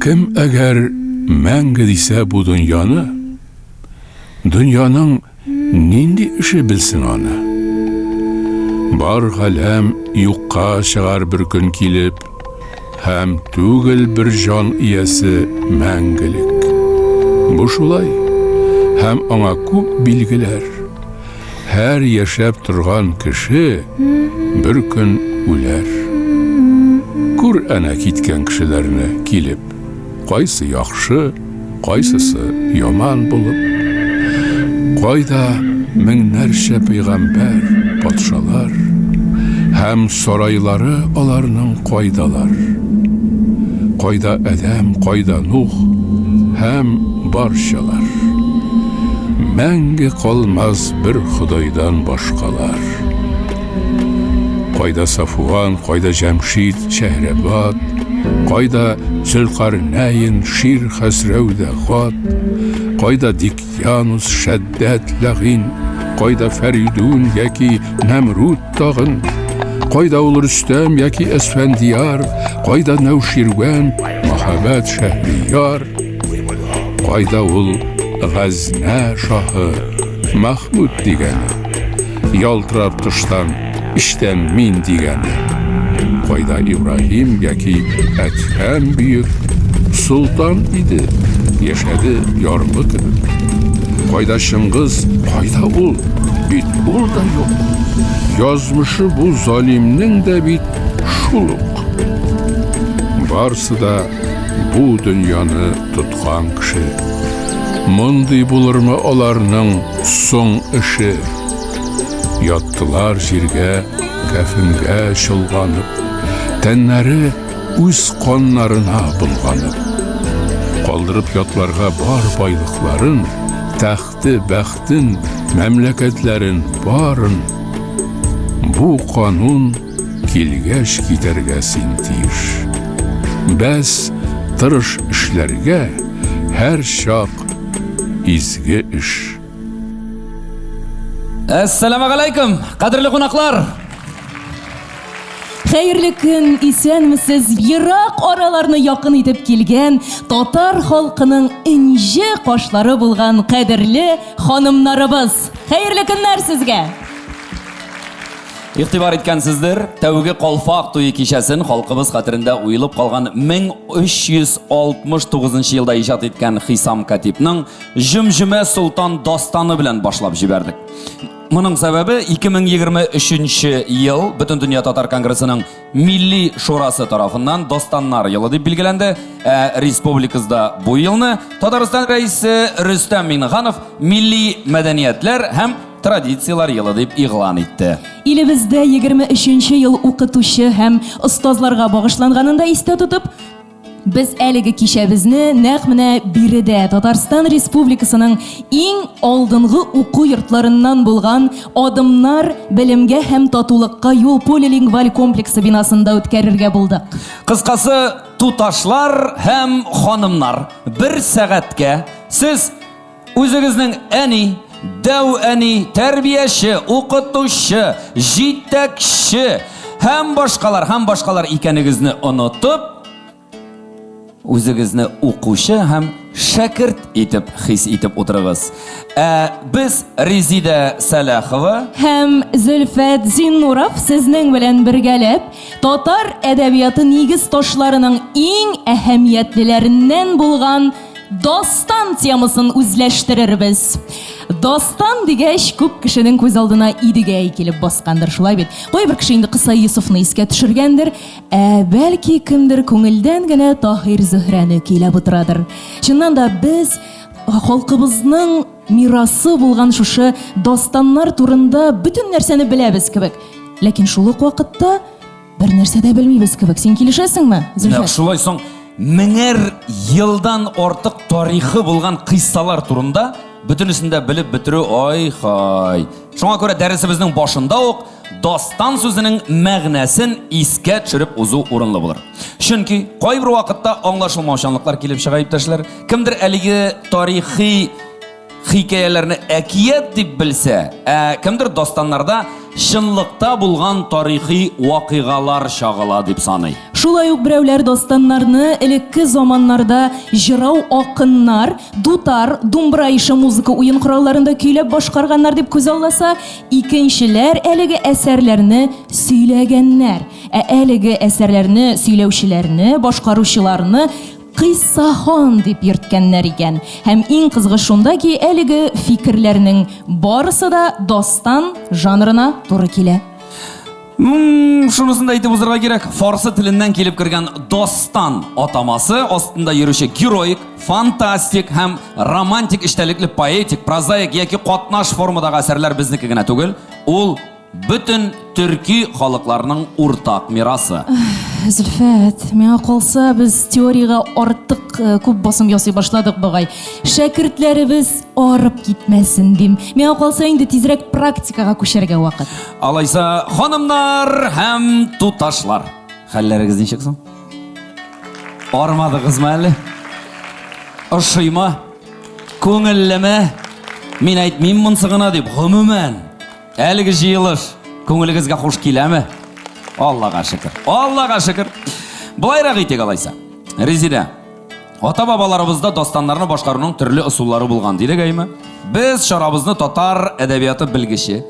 Кем әгәр мәңге дисә бу дөньяны, Дөньяның нинди эше белсен аны? Бар галәм юкка чыгар бер көн килеп, Һәм түгел бер җан иясе мәңгелек. Бу шулай, һәм аңа күп билгеләр. Һәр яшәп торган кеше бер көн үләр. Күр әнә киткән кешеләрне килеп, кайсы яхшы, кайсысы яман булып. Кайда меңнәрчә пәйгамбәр, патшалар һәм сарайлары аларның кайдалар? Кайда Адәм, кайда Нух һәм барчалар? Мәңге калмас бер Ходайдан башкалар. Кайда Сафуан, кайда Җәмшид, Шәһрәбат, кайда Зөлкарнәйн, Шир Хәсрәү дә Гат, кайда Дикьянус, Шәддәт, Ләгин, кайда Фәридун яки Нәмруд тагын, кайда ул Рөстәм яки Әсфәндияр, кайда Нәүширвән, Мәһабәт Шәһрияр, кайда ул Газнә шаһы, Мәхмүд дигәне. Ялтырап тыштан, эчтән мин дигәне. Кайда Ибраһим яки Әдһәм бөек солтан иде, яшәде ярлы кебек. Кайда Чыңгыз, кайда ул? Бит ул да юк. Язмышы бу залимнең дә бит шул ук. Барсы да бу дөньяны тоткан кеше. Мондый булырмы аларның соң эше? Яттылар җиргә, кәфенгә чолганып, тәннәре үз каннарына болганып. Калдырып ятларга бар байлыкларын, тәхте, бәхтен, мәмләкәтләрен, барын. Бу канун килгәч китәргә син тиеш. Бәс, тырыш эшләргә һәр чак изге эш. Әссәламегаләйкүм, кадерле кунаклар! Хәерле көн, исәнмесез, ерак араларны якын итеп килгән татар халкының энҗе кашлары булган кадерле ханымнарыбыз. Хәерле көннәр сезгә! Игътибар иткәнсездер, тәүге калфак туе кичәсен халкыбыз хәтерендә уелып калган 1369 елда иҗат иткән Хисам Катибның Җөмҗөмә Солтан дастаны белән башлап җибәрдек. Моның сәбәбе 2023 ел Бөтендөнья татар конгрессының Милли шурасы тарафыннан Дастаннар елы дип билгеләнде. Ә республикабызда бу елны Татарстан Рәисе Рөстәм Миңнеханов милли мәдәниятләр һәм традицияләр елы дип игълан итте. Илебездә 23 ел укытучы һәм остазларга багышланганын да истә тотып, без әлеге кичәбезне нәкъ менә биредә, Татарстан Республикасының иң алдынгы уку йортларыннан булган Адымнар белемгә һәм татулыкка юл полилингваль комплексы бинасында үткәрергә булдык. Кыскасы, туташлар һәм ханымнар, бер сәгатькә сез үзегезнең әни, дәү әни, тәрбияче, укытучы, җитәкче һәм башкалар, һәм башкалар икәнегезне онытып, үзегезне укучы һәм шәкерт итеп хис итеп утырыгыз. Ә без Резидә Сәлахова һәм Зөлфәт Зиннуров сезнең белән бергәләп татар әдәбияты нигез ташларының иң әһәмиятлеләреннән булган Дастан темасын үзләштерербез. Дастан дигәч, күп кешенең күз алдына Идегәй килеп баскандыр, шулай бит? Кайбер кеше инде Кысай Йосыфны искә төшергәндер, ә бәлки кемдер күңелдән генә Таһир Зөһрәне көйләп утырадыр. Чыннан да без халкыбызның мирасы булган шушы дастаннар турында бөтен нәрсәне беләбез кебек. Ләкин шул ук вакытта Бер нәрсә дә белмибез кебек. Син килешәсеңме, Зөлфәт? Нәкъ шулай соң, меңәр елдан артык тарихы булган кыйссалар турында бөтенесен дә белеп бетерү ай-хай. Шуңа күрә дәресебезнең башында ук дастан сүзенең мәгънәсен искә төшереп узу урынлы булыр. Чөнки кайбер вакытта аңлашылмаучанлыклар килеп чыга, иптәшләр. Кемдер әлеге тарихи хикәяләрне әкият дип белсә, ә кемдер дастаннарда чынлыкта булган тарихи вакыйгалар чагыла дип саный. Шулай ук берәүләр дастаннарны элекке заманнарда җырау-акыннар, дутар, думбра ише музыка уен коралларында көйләп башкарганнар дип күзалласа, икенчеләр әлеге әсәрләрне сөйләгәннәр. Ә әлеге әсәрләрне сөйләүчеләрне, башкаручыларны кыйссахан дип йөрткәннәр икән. Һәм иң кызыгы шунда ки, әлеге фикерләрнең барысы да дастан жанрына туры килә. Шунысын да әйтеп узарга кирәк, фарсы теленнән килеп кергән дастан атамасы астында йөрүче героик, фантастик һәм романтик эчтәлекле поэтик, прозаик яки катнаш формадагы әсәрләр безнеке генә түгел, ул бөтен төрки халыкларның уртак мирасы. Зөлфәт, миңа калса, без теориягә артык э, күп басым ясый башладык бугай. Шәкертләребез арып китмәсен дим. Миңа калса инде тизрәк практикага күчәргә вакыт. Алайса, ханымнар һәм туташлар, хәлләрегез ничек соң? Армадыгызмы әле? Ошыймы? Күңеллеме? Мин әйтмим монсы гына дип, гомумән, әлеге җыелыш күңелегезгә хуш киләме? Аллага шөкер. Аллага шөкер. Былайрак итик алайса. Резидә, Ата-бабаларыбызда дастаннарны башкаруның төрле ысуллары булган, дидек, әйме? Без чарабызны татар әдәбияты белгече,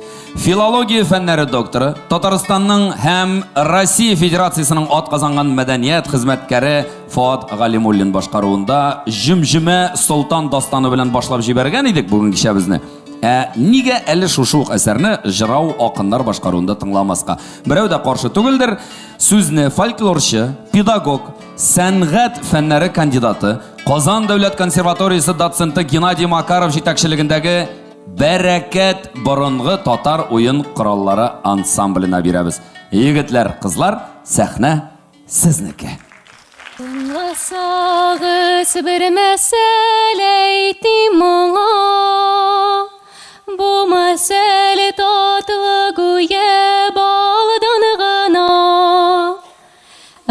филология фәннәре докторы, Татарстанның һәм Россия Федерациясенең атказанган мәдәният хезмәткәре Фоат Галимуллин башкаруында Җөмҗөмә Солтан дастаны белән башлап җибәргән идек бүген кичәбезне. Ә нигә әле шушы ук әсәрне жырау акыннар башкаруында тыңламаска? Берәү дә каршы түгелдер. Сүзне фольклорчы, педагог, Сәнгать фәннәре кандидаты, Казан дәүләт консерваториясе доценты Геннадий Макаров җитәкчелегендәге Бәрәкәт борынгы татар уен кораллары ансамбленә бирәбез. Егетләр, кызлар, сәхнә сезнеке. Тыңласагыз бер мәсәл әйтим моңа. Бу мәсәл татлы гүя балдан гына.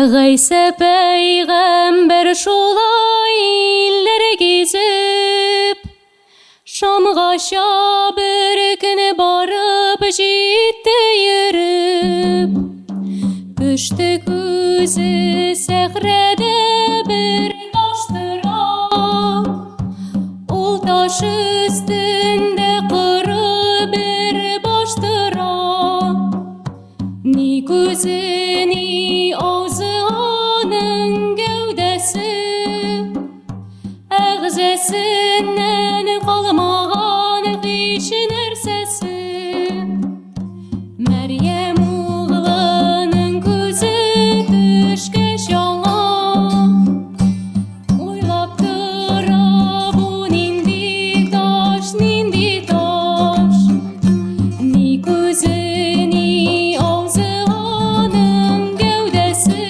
Гайсә пәйгамбәр шулай илләр гизеп, Шамгача бер көн барып җитте йөреп. Төште күзе сәхрәдә бер таш тора. Ул таш өстендә коры бер баш тора. Ни күзе, ни аузы аның гәүдәсе, Әгъзасыннан калмаган һич нәрсәсе. Мәрьям углының күзе төшкәч аңа, Уйлап тора бу нинди таш, нинди таш. Ни күзе, ни аузы аның гәүдәсе.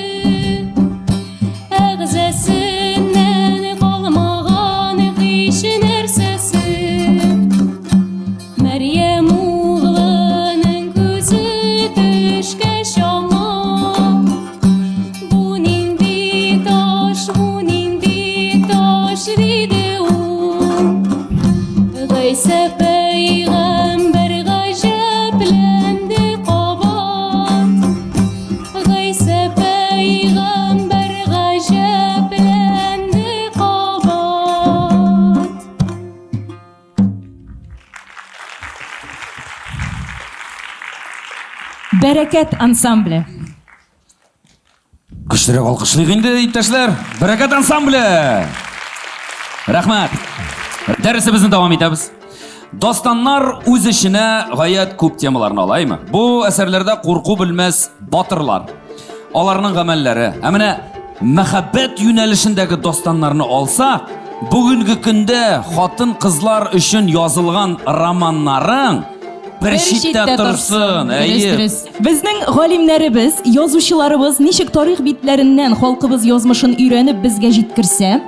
Әгъзасыннан калмаган һич нәрсәсе. Мәрьям углының күзе төшкәч аңа. Бу нинди таш, бу нинди таш, диде ул. Гайсә пәйгамбәр гаҗәпләнде кабат. Гайсә пәйгамбәр гаҗәпләнде кабат. Бәрәкәт ансамбле. Көчлерәк алкышлыйк инде, иптәшләр. Бәрәкәт ансамбле! Рәхмәт. Дәресебезне дәвам итәбез. Дастаннар үз эченә гаять күп темаларны ала, әйме? Бу әсәрләрдә курку белмәс батырлар, аларның гамәлләре. Ә менә мәхәббәт юнәлешендәге дастаннарны алсак, бүгенге көндә хатын-кызлар өчен язылган романнарың бер читтә торсын. Әйе. Безнең галимнәребез, язучыларыбыз ничек тарих битләреннән халкыбыз язмышын өйрәнеп безгә җиткерсә,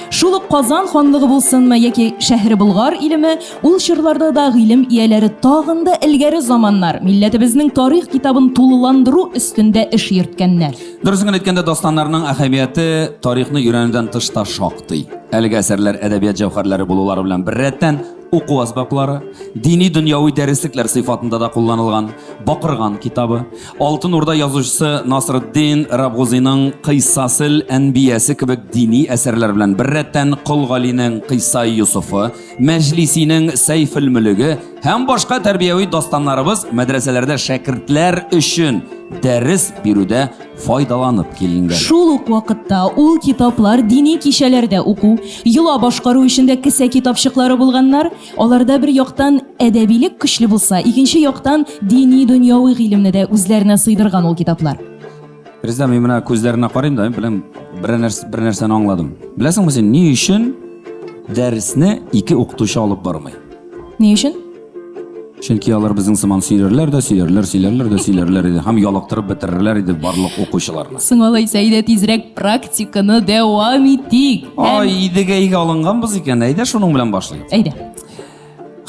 шул ук Казан ханлыгы булсынмы яки Шәһре Болгар илеме, ул чорларда да гыйлем ияләре тагын да элгәре заманнар, милләтебезнең тарих китабын тулыландыру өстендә эш йөрткәннәр. Дөресен генә әйткәндә, дастаннарның әһәмияте тарихны өйрәнүдән тыш та шактый. Әлеге әсәрләр әдәбият җәүһәрләре булулары белән беррәттән, уку әсбаплары, дини-дөньяви дәреслекләр сыйфатында да кулланылган Бакырган китабы, Алтын Урда язучысы Насретдин Рабгузиның Кыйссасел әнбиясе кебек дини әсәрләр белән беррәттән Кол Галинең Кыйссаи Йосыфы, Мәҗлисинең Сәйфел Мөлеге һәм башка тәрбияви дастаннарыбыз мәдрәсәләрдә шәкертләр өчен дәрес бирүдә файдаланып киленгән. Шул ук вакытта ул китаплар дини кичәләрдә уку, йола башкару өчен дә кесә китапчыклары булганнар. Аларда бер яктан әдәбилек көчле булса, икенче яктан дини-дөньяви гыйлемне дә үзләренә сыйдырган ул китаплар. Резеда, мин менә күзләренә карыйм да, мин беләм, бер нәрсә, бер нәрсәне аңладым. Беләсеңме син, ни өчен дәресне ике укытучы алып бармый? Ни өчен? Чөнки алар безнең сыман сөйләрләр дә сөйләрләр, сөйләрләр дә сөйләрләр иде һәм ялыктырып бетерерләр иде барлык укучыларны. Соң алайса, әйдә тизрәк практиканы дәвам итик. Ай, Идегәйгә алынганбыз икән, әйдә шуның белән башлыйк. Әйдә.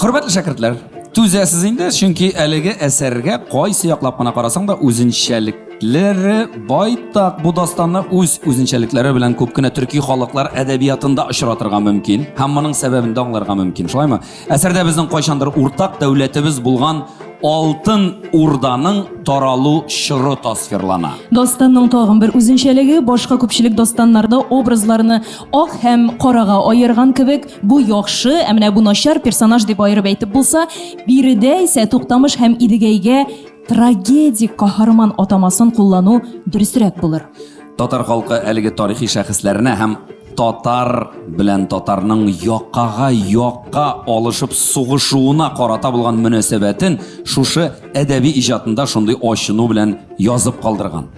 Хөрмәтле шәкертләр, түзәсез инде, чөнки әлеге әсәргә кайсы яклап кына карасаң да үзенчәлекләре байтак. Бу дастанны үз үзенчәлекләре белән күп кенә төрки халыклар әдәбиятында очратырга мөмкин һәм моның сәбәбен дә аңларга мөмкин. Шулаймы? Әсәрдә безнең кайчандыр уртак дәүләтебез булган Алтын Урданың таралу чоры тасвирлана. Дастанның тагын бер үзенчәлеге, башка күпчелек дастаннарда образларны ак һәм карага аерган кебек, бу яхшы, ә менә бу начар персонаж дип аерып әйтеп булса, биредә исә Туктамыш һәм Идегәйгә трагедик каһарман атамасын куллану дөресрәк булыр. Татар халкы әлеге тарихи шәхесләренә һәм татар белән татарның якага якка алышып сугышуына карата булган мөнәсәбәтен шушы әдәби иҗатында шундый ачыну белән язып калдырган.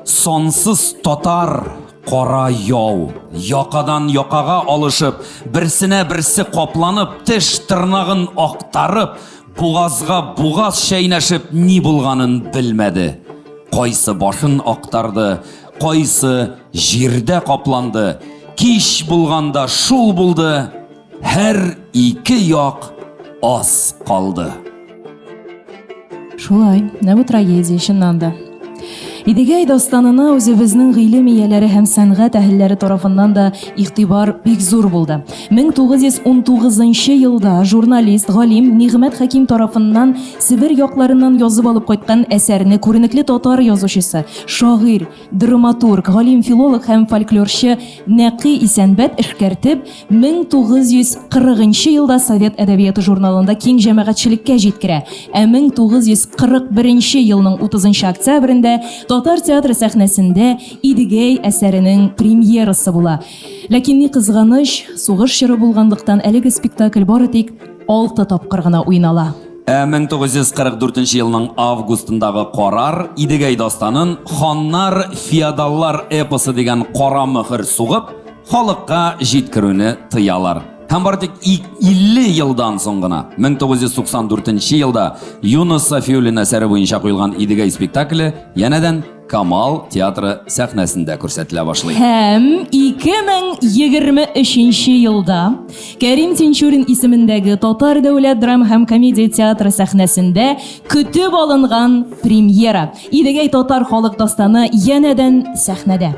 Сансыз татар кара яу, якадан якага алышып, берсенә берсе капланып, теш тырнагын актарып, Бугазга бугаз чәйнәшеп ни булганын белмәде. Кайсы башын актарды, кайсы җирдә капланды. Кич булганда шул булды, һәр ике як аз калды. Шулай, менә бу трагедия чыннан да. Идегәй дастанына үзебезнең гыйлем ияләре һәм сәнгать әһелләре тарафыннан да игътибар бик зур булды. 1919 елда журналист, галим Нигъмәт Хәким тарафыннан Себер якларыннан язып алып кайткан әсәрне күренекле татар язучысы, шагыйрь, Драматург, галим-филолог һәм фольклорчы Нәкый Исәнбәт эшкәртеп, 1940 нчы елда Совет әдәбияты журналында киң җәмәгатьчелеккә җиткерә. Ә 1941 нче елның 30 нчы октябрендә Татар театры сәхнәсендә Идегәй әсәренең премьерасы була. Ләкин ни кызганыч, сугыш чоры булганлыктан әлеге спектакль бары тик алты тапкыр гына уйнала. Ә 1944 елның августындагы карар Идегәй дастанын Ханнар, феодаллар эпосы дигән кара мөхер сугып, халыкка җиткерүне тыялар. Һәм бары тик 50 елдан соң гына, 1994 елда Юныс Сафиуллин әсәре буенча куелган Идегәй спектакле янәдән Камал театры сәхнәсендә күрсәтелә башлый. Һәм 2023 елда Кәрим Тинчурин исемендәге Татар дәүләт драма һәм комедия театры сәхнәсендә көтеп алынган премьера Идегәй татар халык дастаны янәдән сәхнәдә.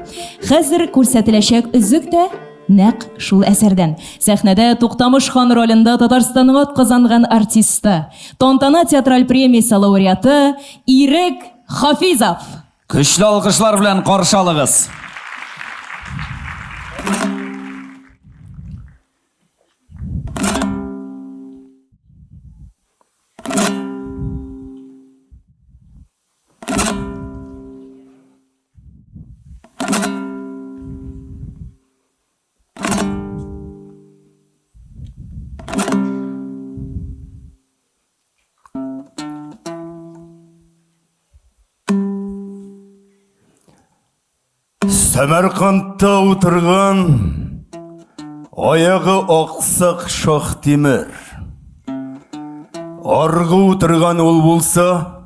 Хәзер күрсәтеләчәк өзек тә нәкъ шул әсәрдән. Сәхнәдә Туктамыш хан ролендә Татарстанның атказанган артисты, Тантана театраль премиясе лауреаты Ирек Хафизов! Көчле алкышлар белән каршы алыгыз! Сәмәркандта утырган аягы аксак Шахтимер. Аргы утырган ул булса,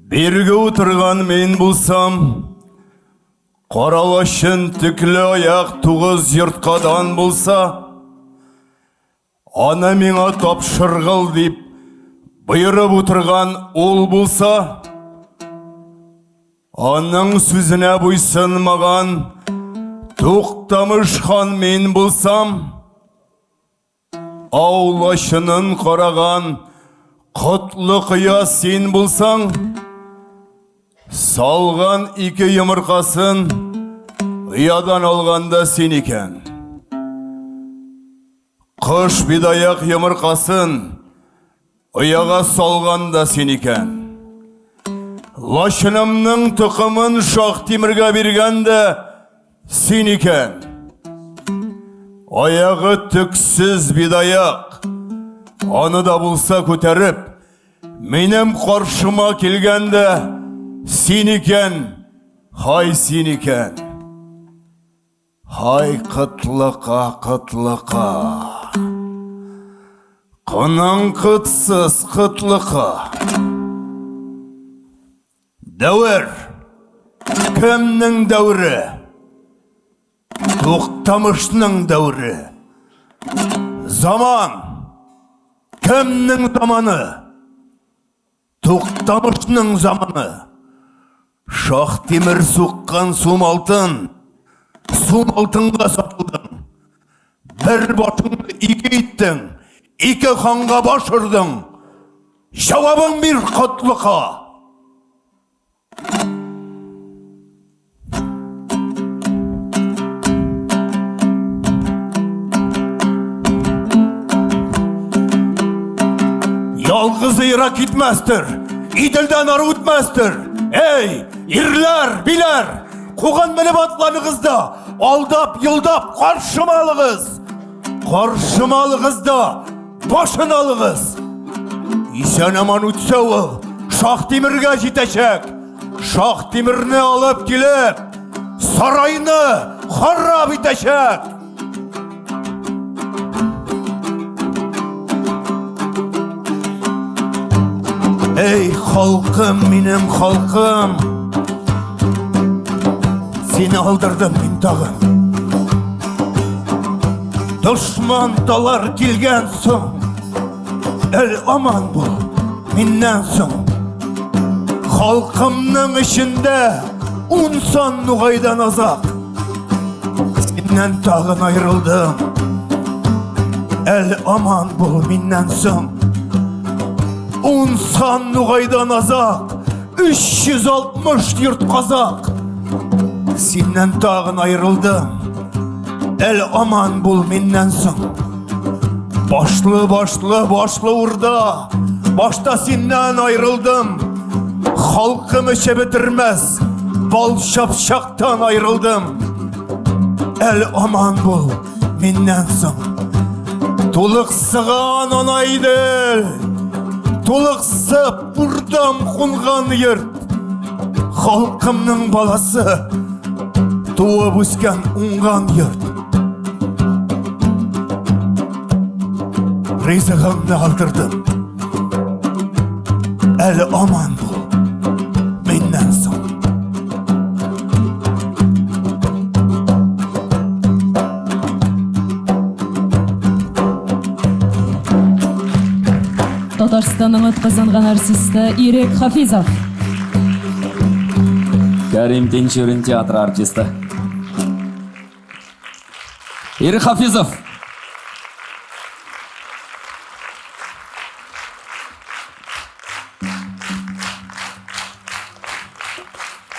бирге утырган мин булсам, каралашын төкле аяк тугыз йорткадан булса, Аны миңа тапшыргыл дип боерып утырган ул булса, аның сүзенә буйсынмаган Туктамыш хан мин булсам, Ау лачынын караган котлы коя син булсаң, салган ике йомыркасын оядан алган да син икән. Кош бидаяк йомыркасын ояга салган да син икән. Лачынымның токымын шах тимергә биргән дә син икән. Аягы төксез бидаяк, аны да булса күтәреп, минем каршыма килгән дә син икән, һай син икән. Һай кытлыка, кытлыка. Кының кытсыз кытлыка. Дәвер. Кемнең дәвере? Туктамышның дәвере. Заман. Кемнең заманы? Туктамышның заманы. Шах Тимер суккан сум алтын, сум алтынга сатылдың. Бер башыңны ике иттең, ике ханга баш ордың. Җавабың бир котлыка. Ялгызы ерак китмәстер, Иделдән ары үтмәстер. Эй, ирләр, биләр, куган менеп атланыгыз да, алдап, йолдап, каршыма алыгыз. Каршыма алыгыз да, башын алыгыз. Исән-аман үтсә ул, Шахтимергә җитәчәк. Шах тимерне алып килеп, сарайны харап итәчәк. Эй, халкым, минем халкым! Сине алдырдым мин тагын. Дошман талар килгән соң, Әл аман бул, миннән соң. Халкымның эчендә ун сан нугайдан азак. Синнән тагын аерылдым. Әл аман бул миннән соң. Ун сан нугайдан азак, 360 йорт казак. Синнән тагын аерылдым. Әл аман бул миннән соң. Башлы, башлы, башлы урда. Башта синнән аерылдым. Халкым эче бетермәс. Бал чапчактан аерылдым. Әл аман бул миннән соң. Тулыксыган ана идел. Тулыксып урдам кунган йорт. Халкымның баласы туып үскән уңган йорт. Ризыгыңны алдырдым. Әле аман бул. Миннән соң. Татарстанның атказанган артисты Ирек Хафизов. Кәрим Тинчурин театры артисты. Ирек Хафизов.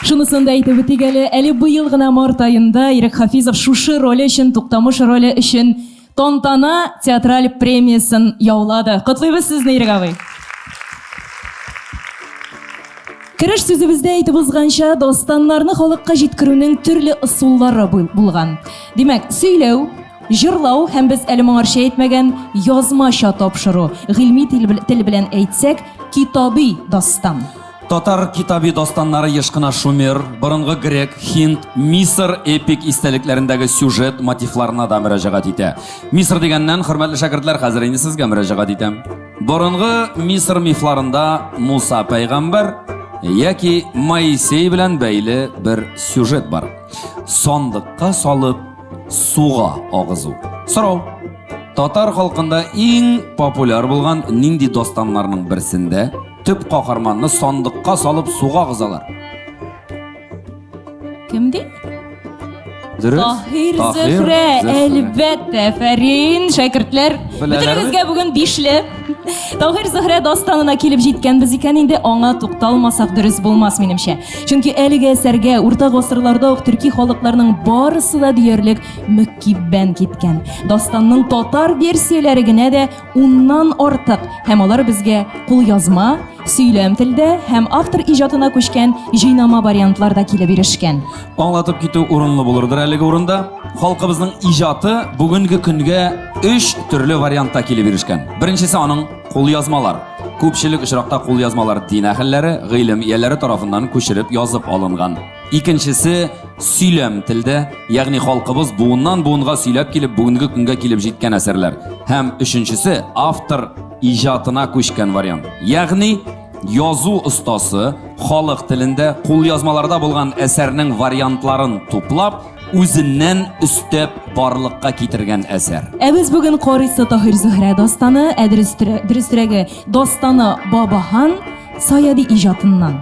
Шунысын да әйтеп үтик әле, әле быел гына март аенда Ирек Хафизов шушы роле өчен, Туктамыш роле өчен Тантана театраль премиясен яулады. Котлыйбыз сезне, Ирек абый! Кереш сүзебездә әйтеп узганча, дастаннарны халыкка җиткерүнең төрле ысуллары булган. Димәк, сөйләү, җырлау һәм без әле моңарчы әйтмәгән язмача тапшыру, гыйльми тел белән әйтсәк, китаби дастан. Татар китаби дастаннары еш кына шумер, борынгы грек, хинд, мисыр эпик истәлекләрендәге сюжет мотивларына да мөрәҗәгать итә. Мисыр дигәннән, хөрмәтле шәкертләр, хәзер инде сезгә мөрәҗәгать итәм. Борынгы Мисыр мифларында Муса пәйгамбәр яки Моисей белән бәйле бер сюжет бар. Сандыкка салып суга агызу. Сорау. Татар халкында иң популяр булган нинди дастаннарның берсендә Төп каһарманны сандыкка салып суга агызалар. Кем ди? Дөрес. Таһир Зөһрә, әлбәттә, афәрин, шәкертләр. Бөтенегезгә бүген бишле. Таһир Зөһрә дастанына килеп җиткәнбез икән инде, аңа тукталмасак дөрес булмас минемчә. Чөнки әлеге әсәргә урта гасырларда ук төрки халыкларның барысы да диярлек мөкиббән киткән. Дастанның татар версияләре генә дә уннан артык һәм алар безгә кулъязма, сөйләм телдә һәм автор иҗатына күчкән җыйнама вариантларда килеп ирешкән. Аңлатып китү урынлы булырдыр әлеге урында. Халкыбызның иҗаты бүгенге көнгә өч төрле вариантта килеп ирешкән. Беренчесе аның кулъязмалар. Күпчелек очракта кулъязмалар дин әһелләре, гыйлем ияләре тарафыннан күчереп язып алынган. Икенчесе сөйләм телдә, ягъни халкыбыз буыннан буынга сөйләп килеп бүгенге көнгә килеп җиткән әсәрләр. Һәм өченчесе автор иҗатына күчкән вариант. Ягъни язу остасы халык телендә кулъязмаларда булган әсәрнең вариантларын туплап, үзеннән өстәп барлыкка китергән әсәр. Ә без бүген карыйсы Таһир Зөһрә дастаны, ә дөресрәге дастаны Бабаһан Саяди иҗатыннан.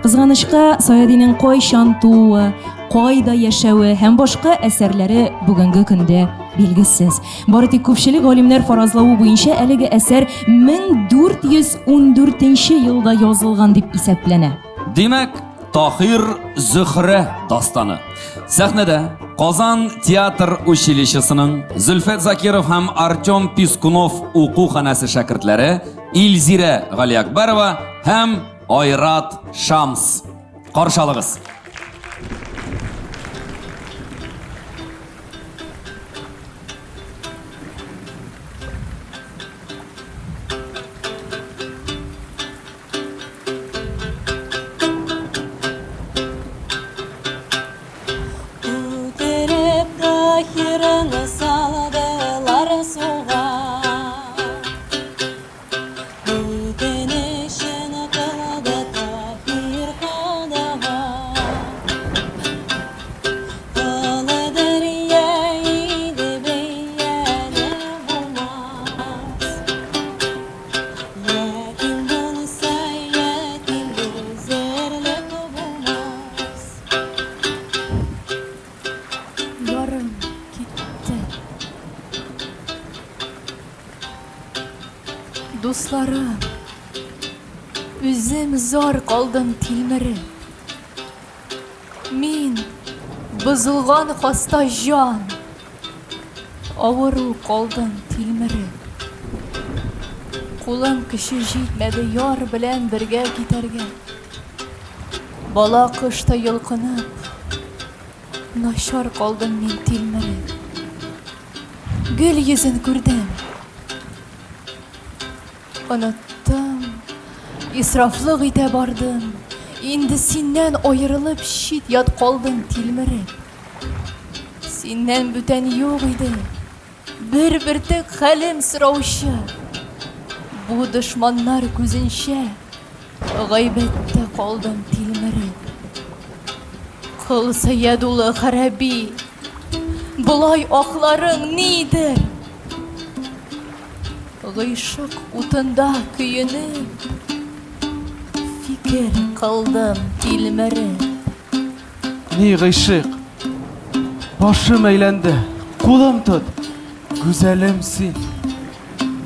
Кызганычка, Саядинең кайчан тууы, кайда яшәве һәм башка әсәрләре бүгенге көндә билгесез. Бары тик күпчелек галимнәр фаразлавы буенча әлеге әсәр 1414 елда язылган дип исәпләнә. Димәк, Таһир Зөһрә дастаны. Сәхнәдә Казан театр училищесының Зөлфәт Закиров һәм Артем Пискунов уку ханәсе шәкертләре Илзирә Галиәкбәрова һәм Айрат Шамс. Каршы алыгыз. Үтереп Таһирны салдылар суга. Үтенечен кылды Таһир Ходага. Кылы дәрья иде бәяне булмас. Ятим булса ятим гүзәллек булмас. Ярым китте. Дусларым, үзем зар калдым тилмереп. Мин бозылган хаста җан, авыру калдым тилмереп. Кулым көче җитмәде яр белән бергә китәргә. Бала кошта йолкынып, начар калдым мин тилмереп. Гөл йөзен күрдем. Оныттым, исрафлык итә бардым. Инде синнән аерылып чит-ят калдым тилмереп. Синнән бүтән юк иде. Бер бөртек хәлем сораучы. Бу дошманнар күзенчә Гайбәттә калдым тилмереп. Кол Сәйяд улы Хәрәби, болай акларың нидер? Гыйшык утында көенеп, фикер кылдым тилмереп. Ни гыйшык? Башым әйләнде, кулым тот, гүзәлем син.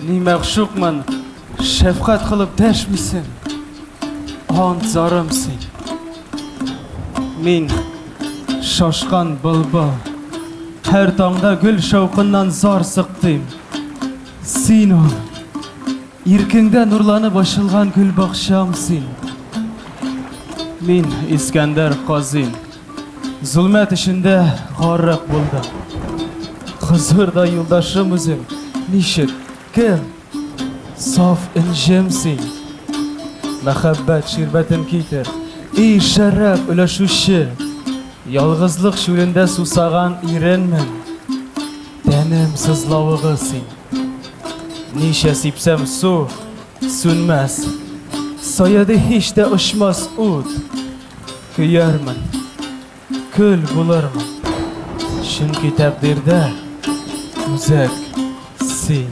Ни мәгъшукмын, Шәфкать кылып дәшмисең, Ант зарым син. Мин шашкан былбыл, Һәр таңда гөл шаукыннан зар сыктыйм. Син ул, иркеңдә нурланып ачылган гөлбакчам син. Мин Искәндәр Казин, золмәт эчендә гарык булдым. Хозур да юлдашым үзең, ничек, кем? Саф энҗем син, Мәхәббәт ширбәтен китер, И шәраб өләшүче! Ялгызлык чүлендә сусаган иренмен, Тәнем сызлавыгы син. Ничә сипсәм су, сүнмәс, Саяды һич тә очмас ут, Көярмен. Көл булырмын, чөнки тәкъдирдә үзәк син.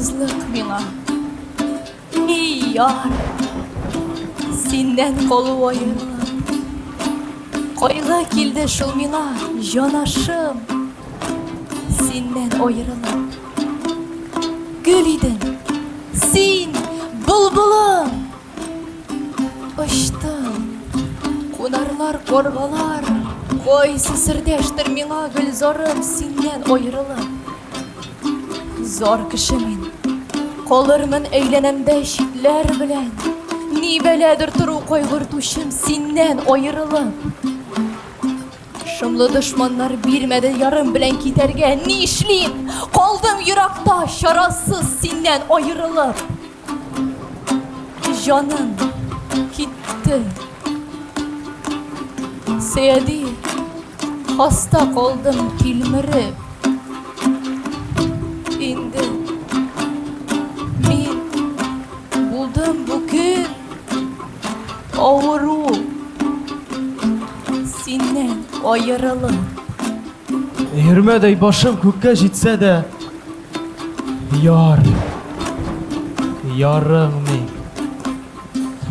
Ялгызлык миңа. И яр, синнән калу аерылып. Кайгы килде шул миңа, җанашым, синнән аерылып. Гөл идең, син, былбылым. Очтым. Кунарлар, каргалар, кайсы сердәштер миңа гөлзарым синнән аерылып. Зар кеше мин. Калырмын әйләнәмдә читләр белән. Ни бәладер тору кайгыртучым синнән аерылып. Шомлы дошманнар бирмәде ярым белән китәргә. Ни эшлим? Калдым еракта, чарасыз синнән аерылып. Җаным китте. Сәяди, хаста калдым тилмереп. Инде мин булдым бу көн авыру. Синнән аерылып. Өермәдәй башым күккә җитсә дә, Яр, ярың мин.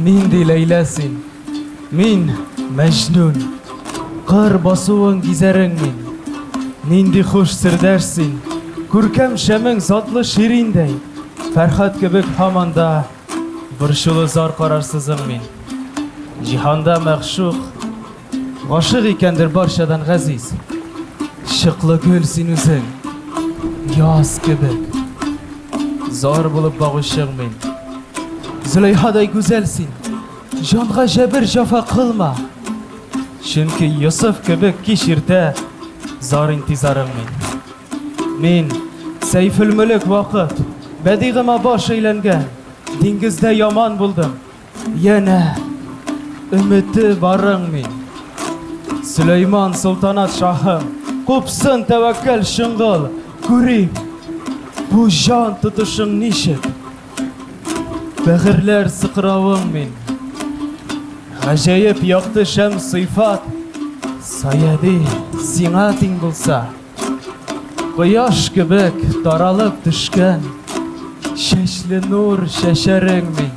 Нинди Ләйлә син? Мин, Мәҗнүн. Кыр басуың гизәрең мин. Нинди хуш сердәш син? Күркәм шәмең затлы шириндәй. Фәрхад кебек һаман да борчулы зар карарсызың мин. Җиһанда мәгъшук Гашыйк икәндер барчадан газиз. Чыклы гөл син үзең, яз кебек. Зар булып багучың мин. Зөләйхадай гүзәл син, җанга җәбер җафа кылма. Чөнки Йосыф кебек кич иртә зар интизарың мин. Мин, Сәйфелмөлек вакыт, бәдигыма баш әйләнгән, диңгездә яман булдым. Янә өмете барың мин. Сөләйман солтанат шаһым, купсын тәвәккәл чоңгыл, күрим, бу җан тотышың ничек? Бәгырьләр сыкравың мин. Гаҗәеп якты шәм сыйфат, Саяди сиңа тиң булса. Кояш кебек таралып төшкән чәчле нур чәчәрең мин.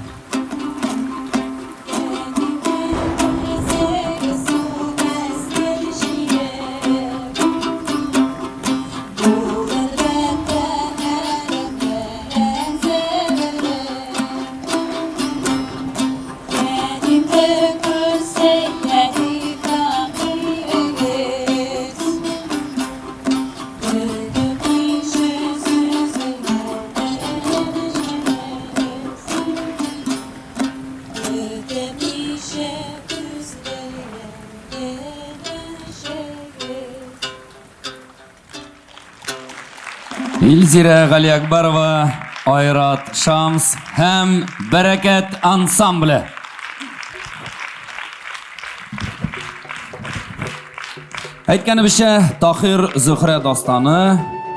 Илзирә Галиәкбәрова, Айрат Шамс һәм Бәрәкәт ансамбле. Әйткәнебезчә, Тахир Зөхрә дастаны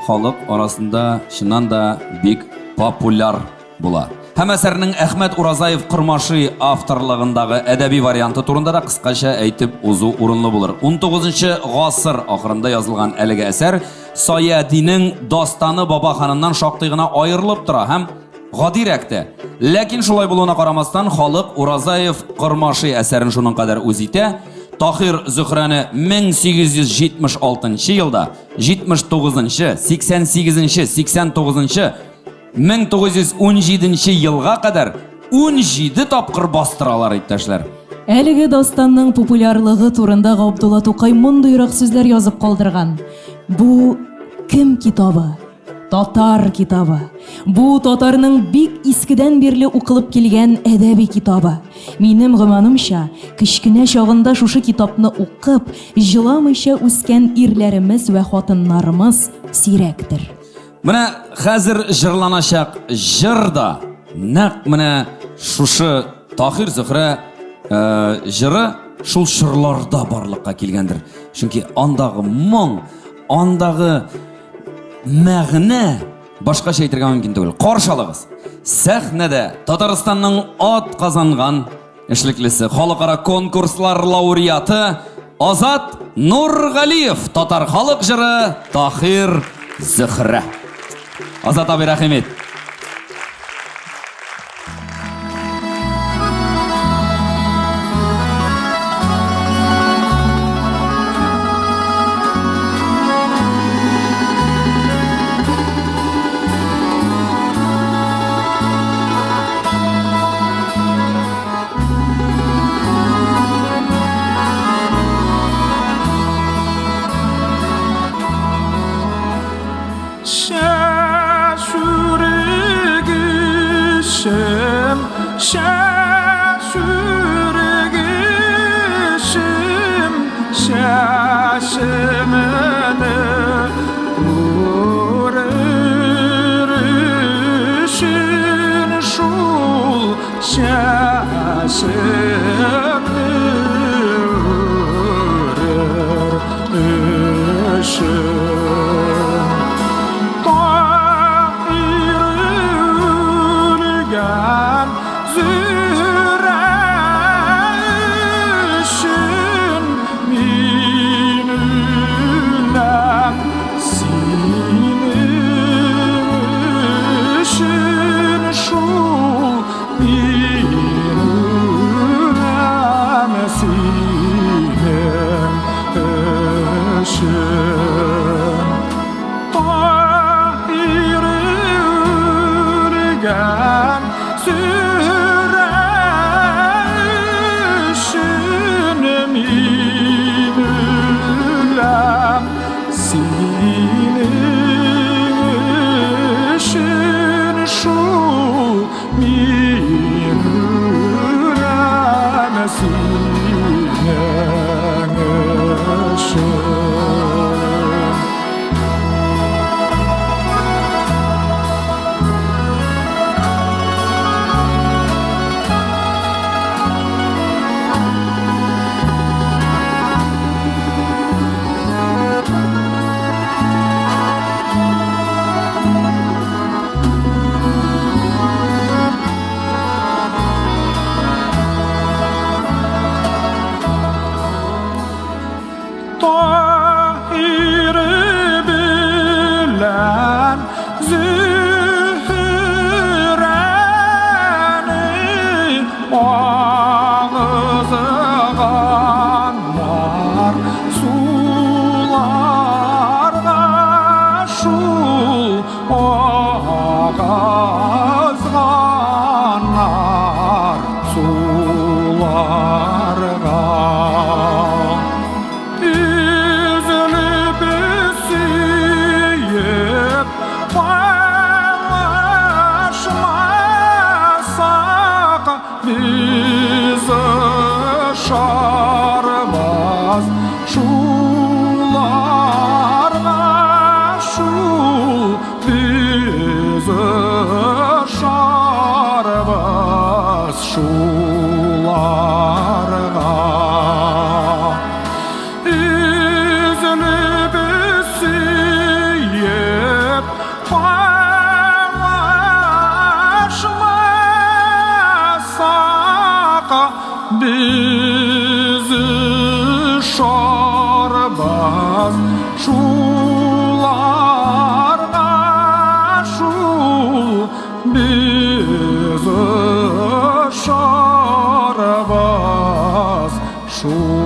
халык арасында чыннан да бик популяр була. Һәм әсәрнең Әхмәт Уразаев Кормаши авторлыгындагы әдәби варианты турында да кыскача әйтеп узу урынлы булыр. 19 гасыр ахырында язылган әлеге әсәр Саядинең дастаны Баба ханыннан шактый гына аерылып тора һәм гадирәк тә. Ләкин шулай булуына карамастан, халык Уразаев Кормаши әсәрен шуның кадәр үз итә, Тахир Зөхрәне 1876 елда, 79-нчы, 88-нче, 89-нчы, 1917 елга кадәр 17 тапкыр бастыралар, иптәшләр. Әлеге дастанның популярлыгы турында Габдулла Тукай мондыйрак сүзләр язып калдырган. Бу кем китабы? Татар китабы. Бу татарның бик искедән бирле укылып килгән әдәби китабы. Минем гөманымча, кечкенә чагында шушы китапны укып, җыламыйча үскән ирләремез вә хатыннарымыз сирәктер. Менә хәзер җырланачак җыр да нәкъ менә шушы Таһир Зөһрә э, җыры шул чорларда барлыкка килгәндер. Чөнки андагы моң, андагы мәгънә башкача әйтергә мөмкин түгел. Каршы алыгыз. Сәхнәдә Татарстанның ат казанган Эшлеклесе, халыкара конкурслар лауреаты Азат Нургалиев, татар халык җыры Тахир Зөхрә. Азат абый, рәхим ит. Чәчемне күрер өчен шул чәчемне күрер өчен. Таһир үлгән Зөһрә өчен мин үләм, синең өчен шул мин үләм, синең өчен. Таһир үлгән Зөһрә өчен мин үләм, синең өчен шул мин үләм, синең өчен. Таһир белән Зөһрәне агызганнар суларга, шул агызганнар суларга. Өзелеп сөеп кавышмасак, без ошарбыз шуларга, шул без ошарбыз шуларга. Өзелеп сөеп кавышмасак, без ошарбыз шуларга, шул без ошарбыз шуларга.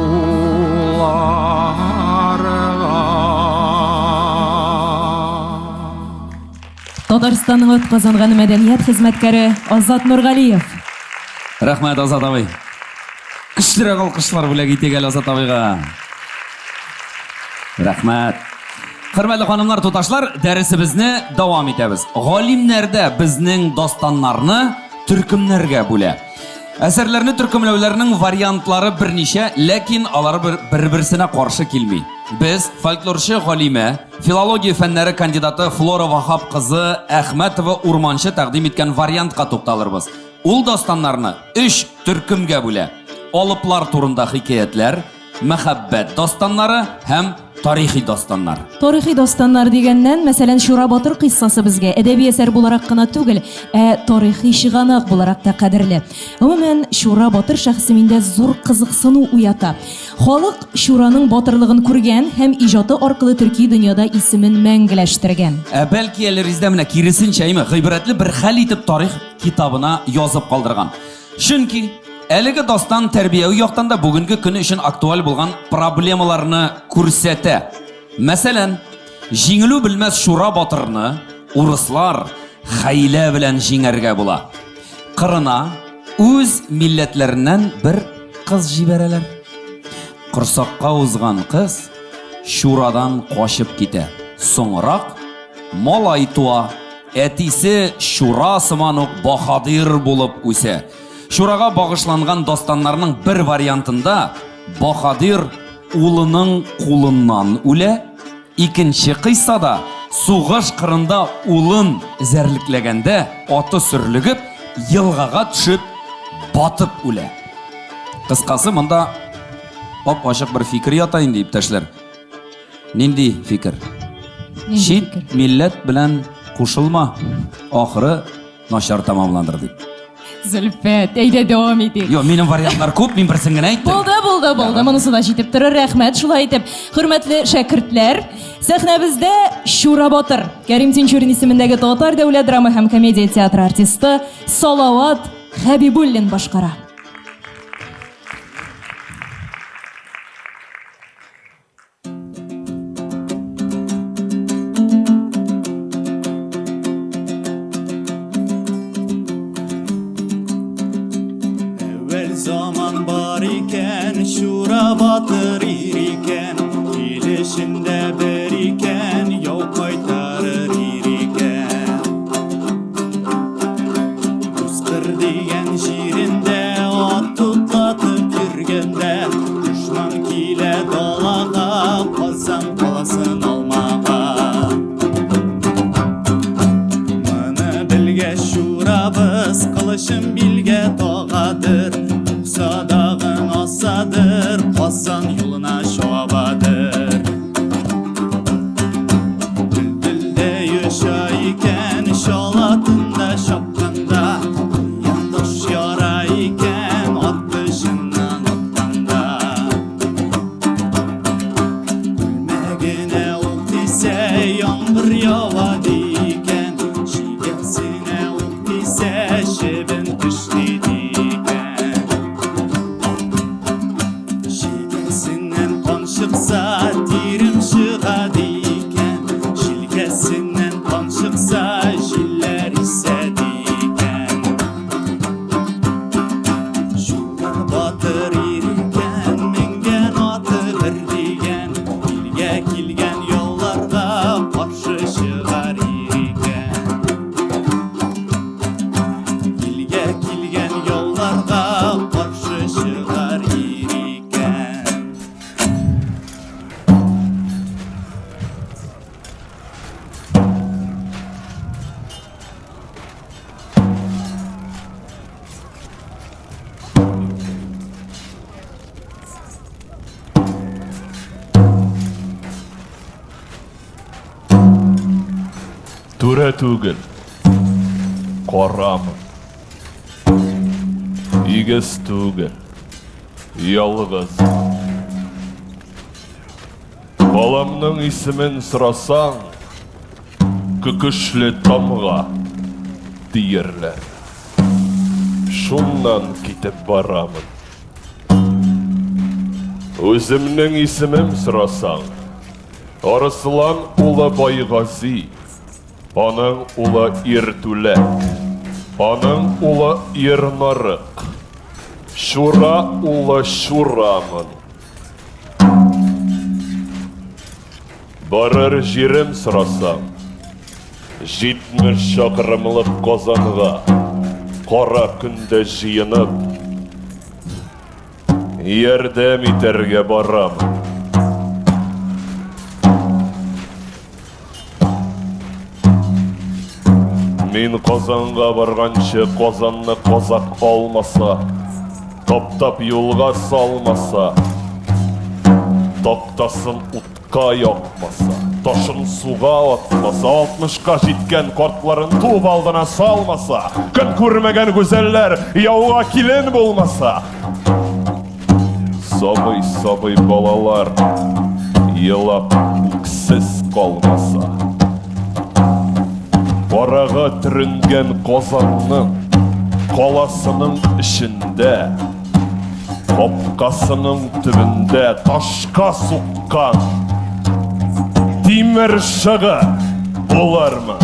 Татарстанның атказанган мәдәният хезмәткәре Азат Нургалиев. Рәхмәт, Азат абый. Көчлерәк алкышлар бүләк итик әле Азат абыйга. Рәхмәт. Хөрмәтле ханымнар, туташлар, дәресебезне дәвам итәбез. Галимнәр дә безнең дастаннарны төркемнәргә бүлә. Әсәрләрне төркемләүләрнең вариантлары берничә, ләкин алар бер-берсенә каршы килми. Без фольклорчы галимә, филология фәннәре кандидаты Флора Ваһап кызы Әхмәтова Урманчы тәкъдим иткән вариантка тукталырбыз. Ул дастаннарны өч төркемгә бүлә. Алыплар турында хикәятләр, мәхәббәт дастаннары һәм тарихи дастаннар. Тарихи дастаннар дигәннән, мәсәлән, Чура батыр кыйссасы безгә әдәби әсәр буларак кына түгел, ә тарихи чыганак буларак та кадерле. Гомумән, Чура батыр шәхесе миндә зур кызыксыну уята. Халык Чураның батырлыгын күргән һәм иҗаты аркылы төрки дөньяда исемен мәңгеләштергән. Ә бәлки әле Резидә менә киресенчә, әйме, гыйбрәтле бер хәл итеп тарих китабына язып калдырган. Чөнки әлеге дастан тәрбияви яктан да бүгенге көн өчен актуаль булган проблемаларны күрсәтә. Мәсәлән, җиңелү белмәс Шура батырны урыслар хәйлә белән җиңәргә була. Кырына үз милләтләреннән бер кыз җибәрәләр. Корсакка узган кыз Шурадан качып китә. Соңрак малай туа. Әтисе Чура сыман ук баһадир булып үсә. Чурага багышланган дастаннарның бер вариантында баһадир улының кулыннан үлә, икенче кыйссада сугыш кырында улын эзәрлекләгәндә аты сөрлегеп, елгага төшеп, батып үлә. Кыскасы, монда ап-ачык бер фикер ята инде, иптәшләр. Нинди фикер? Чит милләт белән кушылма, ахыры начар тәмамланыр дип. Зөлфәт, әйдә дәвам итик. Юк, минем вариантлар күп, мин берсен генә әйттем. Булды, булды, булды. Монысы да җитеп торыр. Рәхмәт шулай итеп. Хөрмәтле шәкертләр, сәхнәбездә Чура Батыр, Кәрим Тинчурин исемендәге Татар дәүләт драма һәм комедия театры артисты Салават Хәбибуллин башкара. Әүвәл заман бар икән, Чура батыр ир икән, ил эчендә бер икән, яу кайтарыр ир икән. Кыр дигән җирендә ат тутлатып йөргәндә, дошман килә далага, Казан каласын алмага. Моны белгәч Чурабыз кылычын билгә тагадыр, ук садагын асадыр, Казан юлына чабадыр. Дөлдөлдә оча икән, чалатында чапканда, куян таш яра икән, ат тышыннан атканда. Күлмәгенә ук тисә, яңгыр ява ди икән, чигәсенә ук тисә, чебен тешли ди икән. Чигәсеннән кан чыкса, тирем чыга ди икән. Җилкәсеннән кан чыкса, җилләр исә ди икән. Чура батыр ир икән, менгән аты бер дигән. Илгә килгән яуларга каршы чыгар ир икән. Илгә килгән яуларга каршы чыгар ир икән. Түрә түгел, карамын. Игез түгел, ялгыз. Баламның исемен сорасаң, көкешле тамга диерләр. Шуннан китеп барамын. Үземнең исемем сорасаң, Арыслан улы Байгази, аның улы Иртүләк, аның улы Ирнарык, Чура улы Чурамын. Барыр җирем сорасаң, 70 чакрымлык Казанга, кара көндә җыенып, ярдәм итәргә барам. Мин Казанга барганчы Казанны казак алмаса, таптап юлга салмаса, тактасын утка якмаса, ташын суга атмаса, алтмышка җиткән картларын туп алдына салмаса, көн күрмәгән гүзәлләр яуга килен булмаса, Сабый-сабый балалар елап үксез калмаса. Карага төренгән Казанның каласының эчендә, капкасының төбендә ташка суккан тимер шыгы булырмы?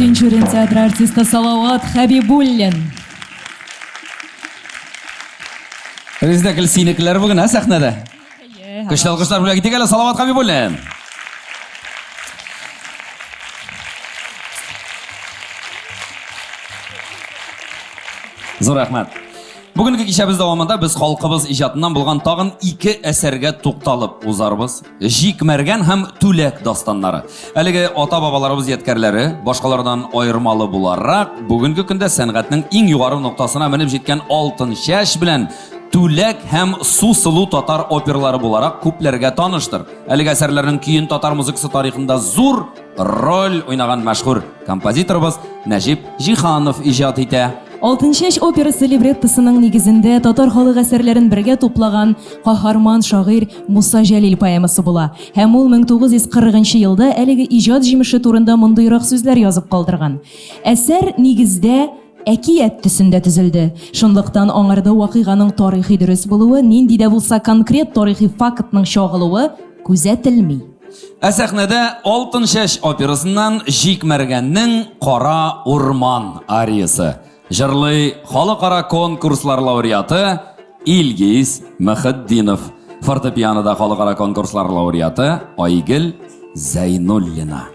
Тинчурин театры артисты Салават Хәбибуллин. Резидә гел синекеләр бүген, ә, сәхнәдә? Көчле алкышлар бүләк итик әле Салават Хабибуллин. Зур рәхмәт. Бүгенге кичәбез дәвамында без халкыбыз иҗатыннан булган тагын ике әсәргә тукталып узарбыз. Җик Мәргән һәм Түләк дастаннары. Әлеге ата-бабаларыбыз ядкәрләре башкалардан аермалы буларак, бүгенге көндә сәнгатьнең иң югары ноктасына менеп җиткән Алтын чәч белән Түләк һәм Су сылу татар опералары буларак күпләргә таныштыр. Әлеге әсәрләрнең көен татар музыкасы тарихында зур роль уйнаган мәшһүр композиторыбыз Нәҗип Җиһанов иҗат итә. Алтынчәч операсы либреттосының нигезендә татар халык әсәрләрен бергә туплаган каһарман шагыйрь Муса Җәлил поэмасы була. Һәм ул 1940 нчы елда әлеге иҗат җимеше турында мондыйрак сүзләр язып калдырган. Әсәр, нигездә, әкият төсендә төзелде. Шунлыктан аңарда вакыйганың тарихи дөрес булуы, нинди дә булса конкрет тарихи фактның чагылуы күзәтелми. Ә сәхнәдә Алтын чәч операсыннан Җик Мәргәннең Кара урман ариясе. Җырлый халыкара конкурслар лауреаты Илгиз Мөхетдинов. Фортепианода халыкара конкурслар лауреаты Айгел Зәйнуллина.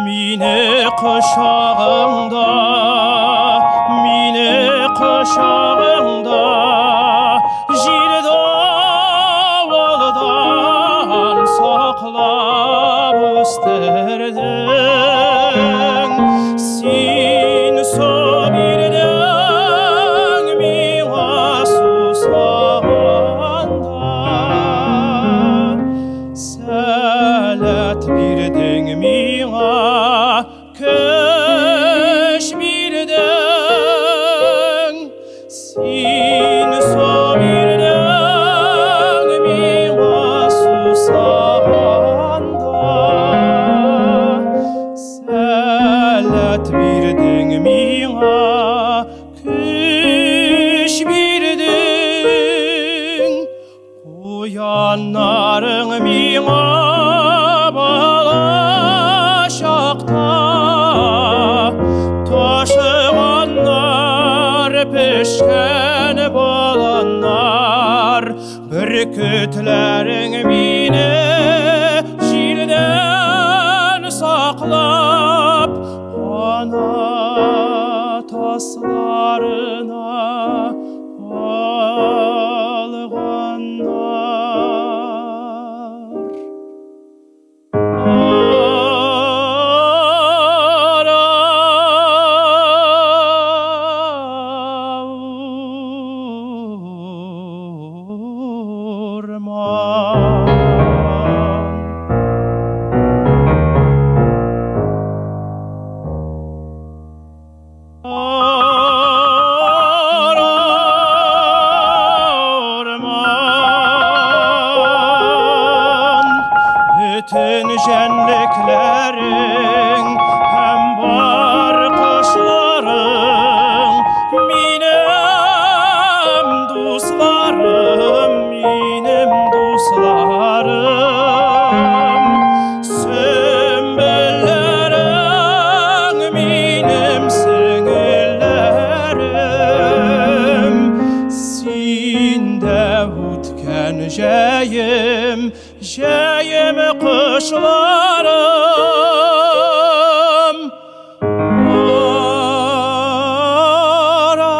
Мине кочагыңда, мине кочагыңда, җил давылдан саклап үстердең. Син су бирдең миңа сусаганда. Сәләт бирдең миңа, көч бирдең. Син су бирдең миңа сусаганда. Сәләт бирдең миңа, көч бирдең. Куяннарың миңа бала чакта ташыганнар пешкән баланнар, бөркетләрең мине җилдән саклап, канат асларына Алганнар. Кара урман. Орман, бөтен җәнлекләрең һәм бар кошларың минем дусларым, минем дусларым. Сөмбелләрең минем сеңелләрем, Синдә үткән җәем, җәем кышларым. Кара.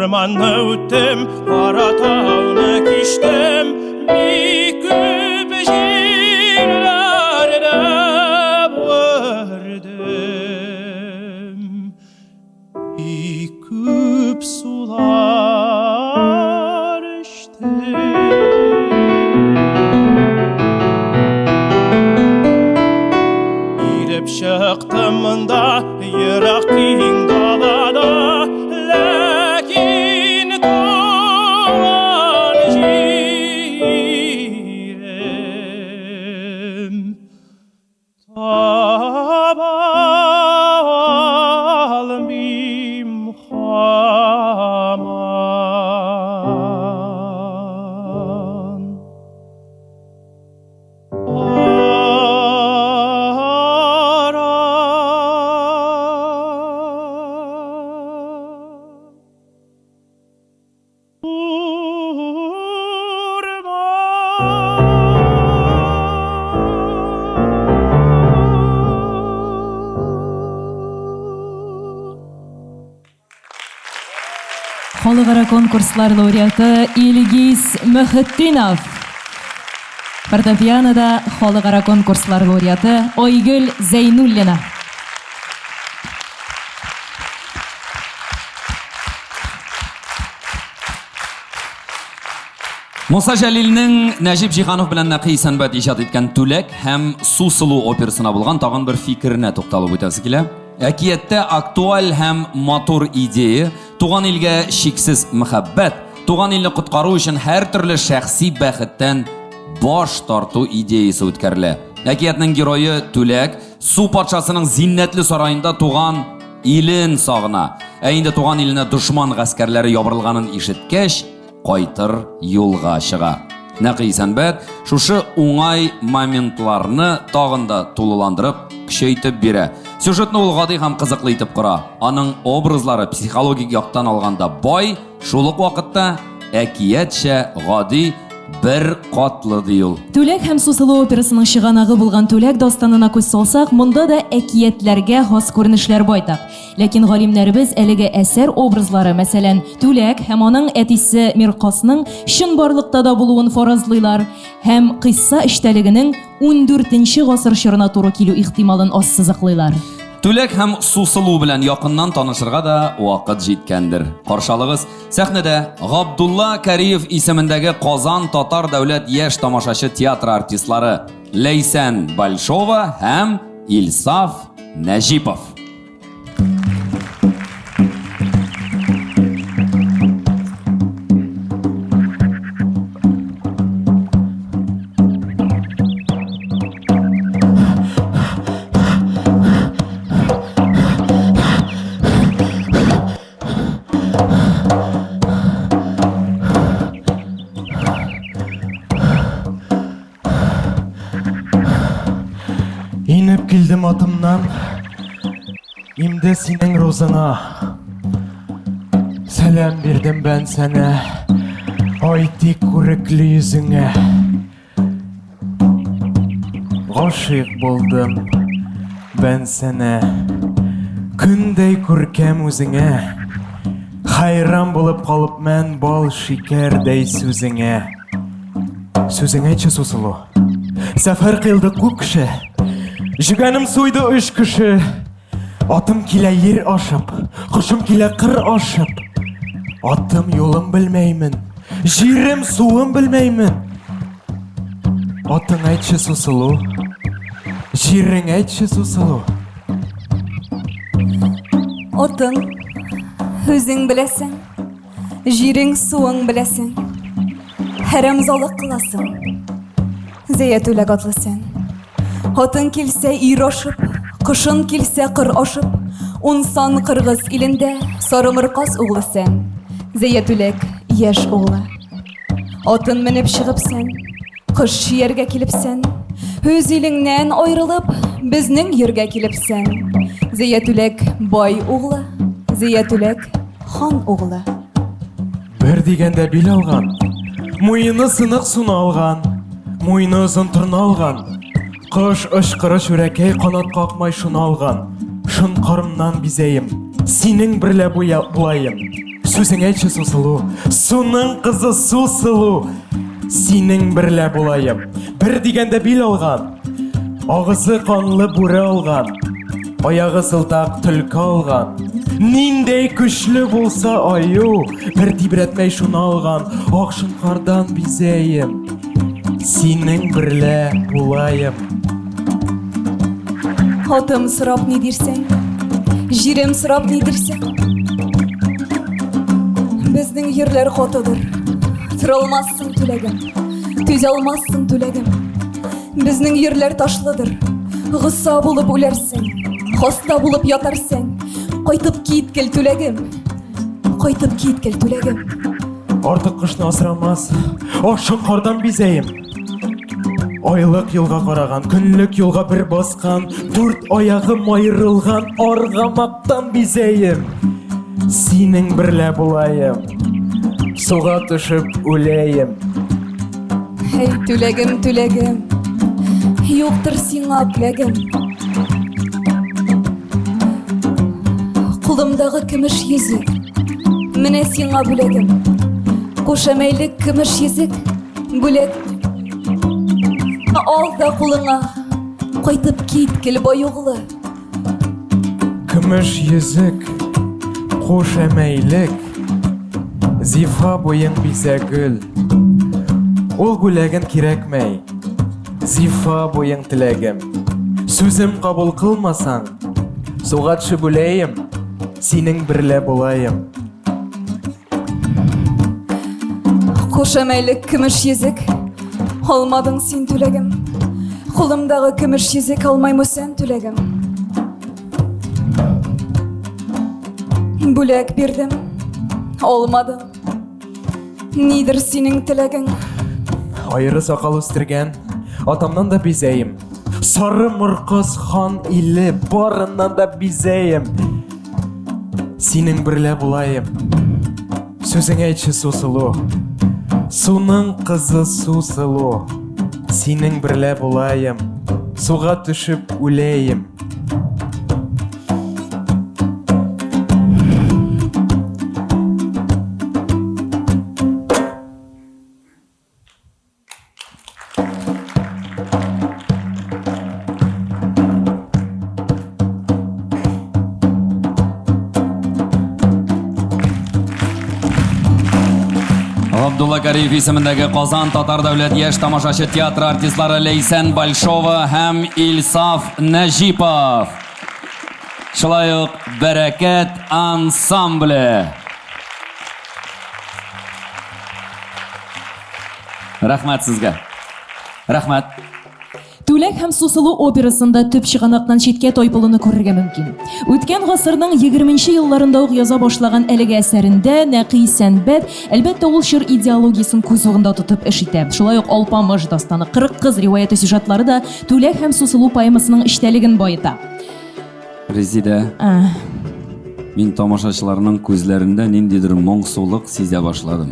Урманны үттем, кара тауны кичтем, бик күп җирләрдә бардым. Бик күп сулар эчтем. Килеп чыктым монда, ерак киң далада, ләкин туган җирем таба алмыйм һаман. Халыкара конкурслар лауреаты Илгиз Мөхетдинов. Фортепианода халыкара конкурслар лауреаты Айгөл Зәйнуллина. Муса Җәлилнең Нәҗип Җиһанов белән Нәкый Исәнбәт иҗат иткән Түләк һәм Су сылу операсына булган тагын бер фикеренә тукталып үтәсе килә. Әкияттә актуаль һәм матур идея, туган илгә чиксез мәхәббәт, туган илне коткару өчен һәртөрле шәхси бәхеттән баш тарту идеясе үткәрелә. Әкиятнең герое Түләк су патшасының зиннәтле сараенда туган илен сагына. Ә инде туган иленә дошман гаскәрләре ябырылганын ишеткәч, кайтыр юлга чыга. Нәкый Исәнбәт шушы уңай моментларны тагын да тулыландырып, көчәйтеп бирә. Сюжетны ул гади һәм кызыклы итеп кора. Аның образлары психологик яктан алганда бай, шул ук вакытта әкиятчә гади, бер катлы ди ул. Түләк һәм Сусылу операсының чыганагы булган Түләк дастанына күз салсак, монда да әкиятләргә хас күренешләр байтак. Ләкин галимнәребез әлеге әсәр образлары, мәсәлән, Түләк һәм аның әтисе Миркасның чынбарлыкта да булуын фаразлыйлар һәм кыйсса эчтәлегенең ундүртенче гасыр чорына туры килү ихтималын ассызыклыйлар. Түләк һәм Сусылу белән якыннан танышырга да вакыт җиткәндер. Каршы алыгыз, сәхнәдә Габдулла Кариев исемендәге Казан татар дәүләт яшь тамашачы театры артистлары Ләйсән Большова һәм Илсаф Нәҗипов. Инеп килдем атымнан, имде синең рузыңа. Сәлам бирдем бән сәнә, ай тик күрекле йөзеңә. Гашыйк булдым бән сәнә, көндәй күркәм үзеңә. Хайран булып калыпмән бал шикәрдәй сүзеңә. Сүзең әйтче, Сусылу. Сәфәр кыйлды күп кеше. Җөгәнем суйды өч кеше. Атым килә ер ашып, кошым килә кыр ашып. Атым юлым белмәймен, җирем суым белмәймен. Атың әйтче, Сусылу. Җирең әйтче, Сусылу. Атың, үзең беләсең. Җирең суың беләсең. Хәрәмзалык кыласың. Зәя түләк атлы сән. Атың килсә ир ашып, кошын килсә кыр ашып, унсан кыргыз илендә Сарымыркас углы сән. Зәя түләк яшь углы. Атын менеп чыгып сән, кыш чияргә килепсән, үз илеңнән аерылып, безнең йөргә килепсән. Зәя түләк бай углы, Зәя түләк хан углы. Бер дигәндә бил алган, муены сынык суны алган, муены озын торна алган, кош очкыры чүрәкәй канат какмай шуны алган, шонкарымнан бизәем, синең берлә булаем. Сүзең әйтче, Сусылу, суның кызы Сусылу, синең берлә булаем. Бер дигәндә бил алган, агызы канлы бүре алган, аягы сылтак төлке алган. Ниндәй көчле булса аю, бер тибрәтмәй шуны алган, ак шоңкардан бизәем. Синең берлә булаем. Атым сорап ни дирсең? Җирем сорап ни дирсең? Безнең йирләр катыдыр. Тора алмассың түләгем. Түзә алмассың түләгем. Безнең йирләр ташлыдыр. Госса булып үләрсең. Хаста булып ятарсың. Кайтып киткел түләгем. Кайтып киткел түләгем. Артык кошны асрамас. Ак шоңкардан бизәем. Айлык юлга караган, көнлек юлга бер баскан, дүрт аягы майрылган аргамактан бизәем. Синең берлә булаем. Суга төшеп үләем. Әй, түләгем, түләгем. Юктыр сиңа теләгем. Кулымдагы көмеш йөзек. Менә сиңа бүләгем. Кушәмәйлек көмеш йөзек. Бүләк. Ал да кулыңа. Кайтып кит, Көлбай углы. Көмеш йөзек, куш әмәйлек, Зифа буең бизә гөл. Ул бүләген кирәкмәй, Зифа буең теләгем. Сүзем кабул кылмасаң, Суга төшеп үләем, Синең берлә булаем. Кушамәйлек көмеш йөзек Алмадың син түләгем. Кулымдагы көмеш йөзек алмаймы сән түләгем. Бүләк бирдем, алмадың. Нидер синең теләгең? Айры сакал үстергән, атамнан да бизәем. Сары моркыз хан иле, барыннан да бизәем. Синең берлә булаем. Сүзең әйтче, Сусылу. Суның кызы Сусылу. Синең берлә булаем. Суга төшеп үләем. Габдулла Кариев исемендәге Казан Татар дәүләт яшь тамашачы театры артистлары Ләйсән Большова һәм Илсаф Нәҗипов. Шулай ук Бәрәкәт ансамбле. Рәхмәт сезгә. Рәхмәт. Түләк һәм Сусылу операсында төп чыганактан читкә тайпылуны күрергә мөмкин. Үткән гасырның 20 нче елларында ук яза башлаган әлеге әсәрендә Нәкый Сәнбәт, әлбәттә, ул чор идеологиясен күз угында тотып эш итә. Шулай ук Алпамыш дастаны, 40 кыз риваяте сюжетлары да Түләк һәм Сусылу поэмасының эчтәлеген баета. Резидә, мин тамашачыларның күзләрендә ниндидер моңсулык сизә башладым.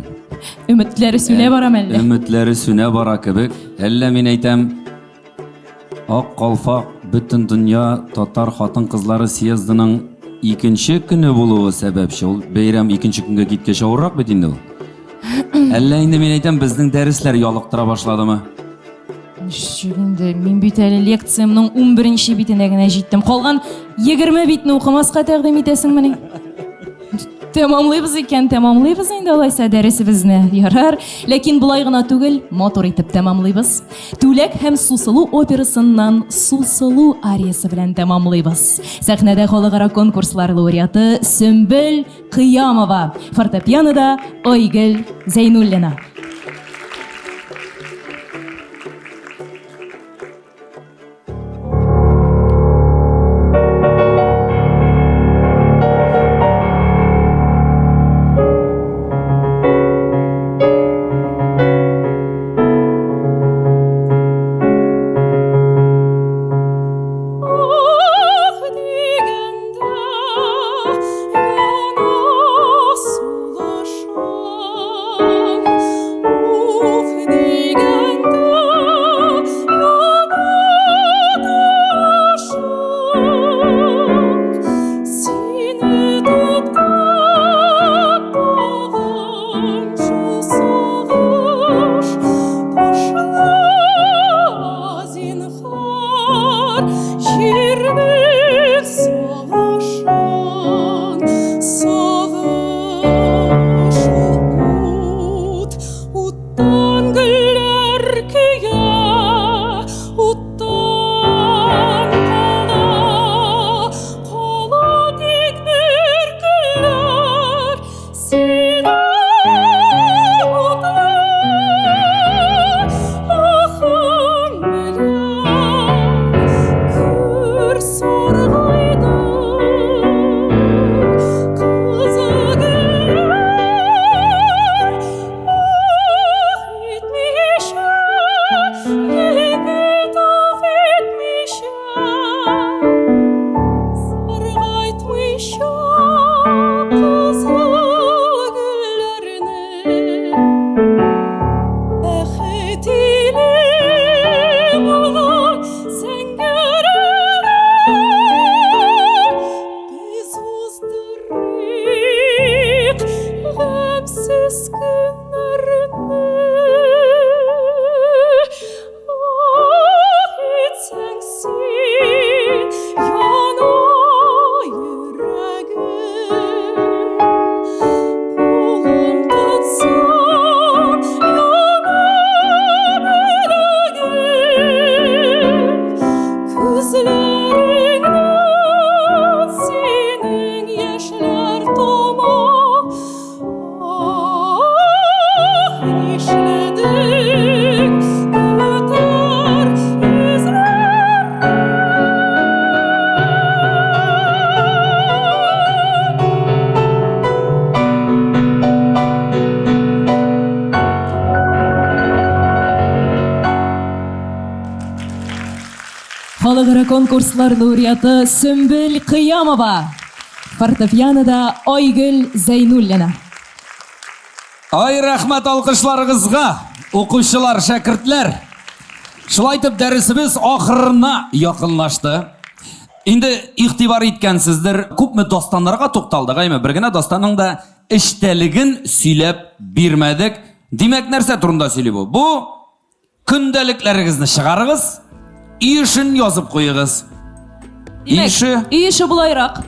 Өметләре сүнә бара мәллә? Өметләре сүнә бара кебек. Әллә мин әйтәм, Ак калфак бөтен дөнья татар хатын-кызлары съездының икенче көне булуы сәбәпче. Ул бәйрәм икенче көнгә киткәч авыррак бит инде ул. Әллә инде мин әйтәм, безнең дәресләр ялыктыра башладымы? Ничек инде, мин бит әле лекциямнең 11 битенә генә җиттем. Калган 20 битне укымаска тәкъдим итәсеңмени? Тәмамлыйбыз икән, тәмамлыйбыз инде алайса дәресебезне. Ярар. Ләкин болай гына түгел, матур итеп тәмамлыйбыз. Түләк һәм Сусылу операсыннан Сусылу ариясе белән тәмамлыйбыз. Сәхнәдә халыкара конкурслар лауреаты Сөмбел Кыямова, фортепианода Айгөл Зәйнуллина. Халыкара конкурслар лауреаты Сөмбел Кыямова. Фортепианода Айгөл Зәйнуллина. Ай, рәхмәт алкышларыгызга, укучылар, шәкертләр. Шулай итеп дәресебез ахырына якынлашты. Инде игътибар иткәнсездер, күпме дастаннарга тукталдык, әйме? Бер генә дастанның да эчтәлеген сөйләп бирмәдек. Димәк, нәрсә турында сөйли бу? Бу Көндәлекләрегезне чыгарыгыз, өй эшен язып куегыз. Өй эше? Өй эше болайрак.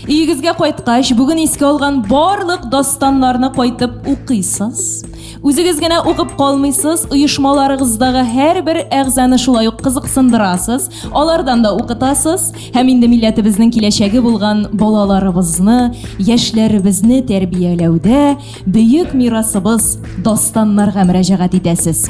Өегезгә кайткач, бүген искә алган барлык дастаннарны кайтып укыйсыз. Үзегез генә укып калмыйсыз, оешмаларыгыздагы һәрбер әгъзаны шулай ук кызыксындырасыз, алардан да укытасыз һәм инде милләтебезнең киләчәге булган балаларыбызны, яшьләребезне тәрбияләүдә бөек мирасыбыз дастаннарга мөрәҗәгать итәсез.